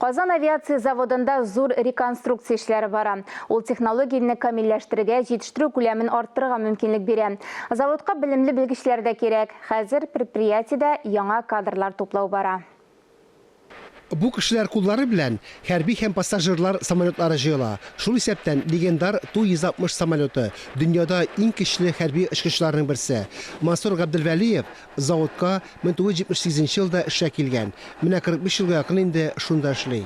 Казан авиация заводында зур реконструкция эшләре бара. Ул технологияне камилләштерергә, җитештерү күләмен арттырырга мөмкинлек бирә. Заводка белемле белгечләр дә кирәк. Хәзер предприятиедә яңа кадрлар туплау бара. Бу кешеләр куллары белән хәрби һәм пассажирлар самолетлары җыела, шул исәптән легендар Ту-160 самолеты, дөньяда иң көчле хәрби очкычларның берсе. Мансур Габделвәлиев Заводка 1978 нче елда эшкә килгән. Менә 45 елга якын инде шунда эшли.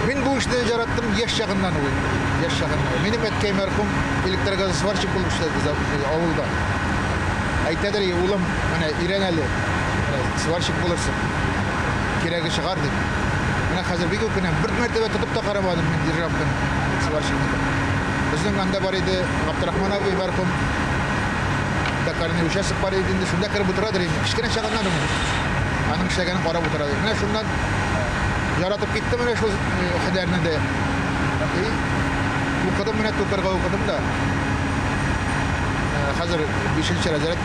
Мин бу эшне яраттым яшь чагыннан ук инде, яшь чагыннан. Минем әткәй мәрхүм электрогазосварщик булып эшләде авылда. Әйтәдер, улым, менә өйрән әле, менә сварщик булырсың, кирәге чыгар дип. Менә хәзер бик үкенәм, бер мәртәбә тотып та карамадым мин державканы сварщикныкын. Безнең анда бар иде Габдрахман абый мәрхүм. Токарный участок бар иде инде, шунда кереп утырадыр инде. Кечкенә чагыннан ук аның эшләгәнен карап утыра идем. Менә шуннан яратып киттем менә шул һөнәрне дә. И укыдым менә токарьга укыдым да. Хәзер бишенче разряд.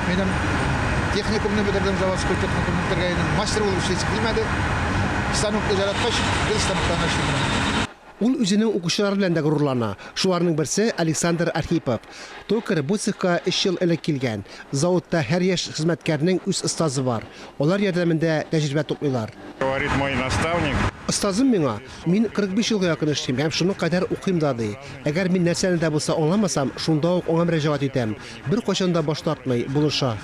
Минем техникумны бетердем, заводской техникумны бетергән идем. Мастер булып эшлисе килмәде. Станокны яраткач, гел станокта гына эшлим. Ул үзенең укучылары белән дә горурлана. Шуларның берсе, Александр Архипов. Токарь бу цехка өч ел элек килгән. Заводта һәр яшь хезмәткәрнең үз остазы бар. Алар ярдәмендә тәҗрибә туплыйлар. Говорит мой наставник. Остазым миңа, Мин 45 елга якын эшлим һәм шуның кадәр укыйм да, ди. Әгәр мин нәрсәне дә булса аңламасам, шунда ук аңа мөрәҗәгать итәм. Беркайчан да баш тартмый, булыша.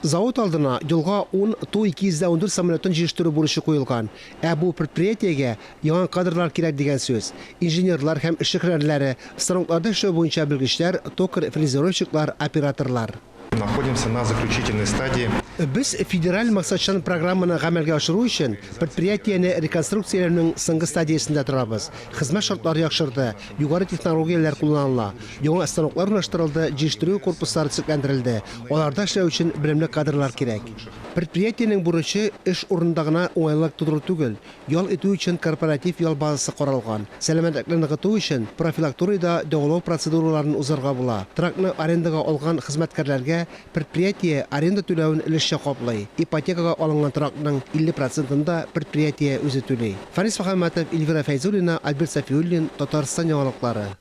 Завод алдына елга ун Ту-214 самолетын җитештерү бурычы куелган. Ә бу предприятиегә яңа кадрлар кирәк дигән сүз. Инженерлар һәм эшче һөнәрләре, станокларда эшләү буенча белгечләр, токарь, фрезеровщиклар, операторлар. Находимся на заключительной стадии. Без федераль максатчан программаны гамәлгә ашыру өчен предприятиене реконструкцияләүнең соңгы стадиясендә торабыз. Хезмәт шартлары яхшырды, югары технологияләр кулланыла, яңа станоклар урнаштырылды, җитештерү корпуслары төзекләндерелде. Аларда эшләү өчен белемле кадрлар кирәк. Предприятиенең бурычы, эш урынында гына уңайлылык тудыру түгел, ял итү өчен корпоратив ял базасы каралган. Сәламәтлекне ныгыту өчен профилакторийда дәвалау процедураларын узарга була. Торакны арендага алган хезмәткәрләргә предприятие аренда түләвен өлешчә каплый, ипотекага алынган торакның 50 процентын да предприятие үзе түли. Фәнис Мөхәммәтов, Эльвира Фәйзуллина, Альберт Сафиуллин, Татарстан яңалыклары.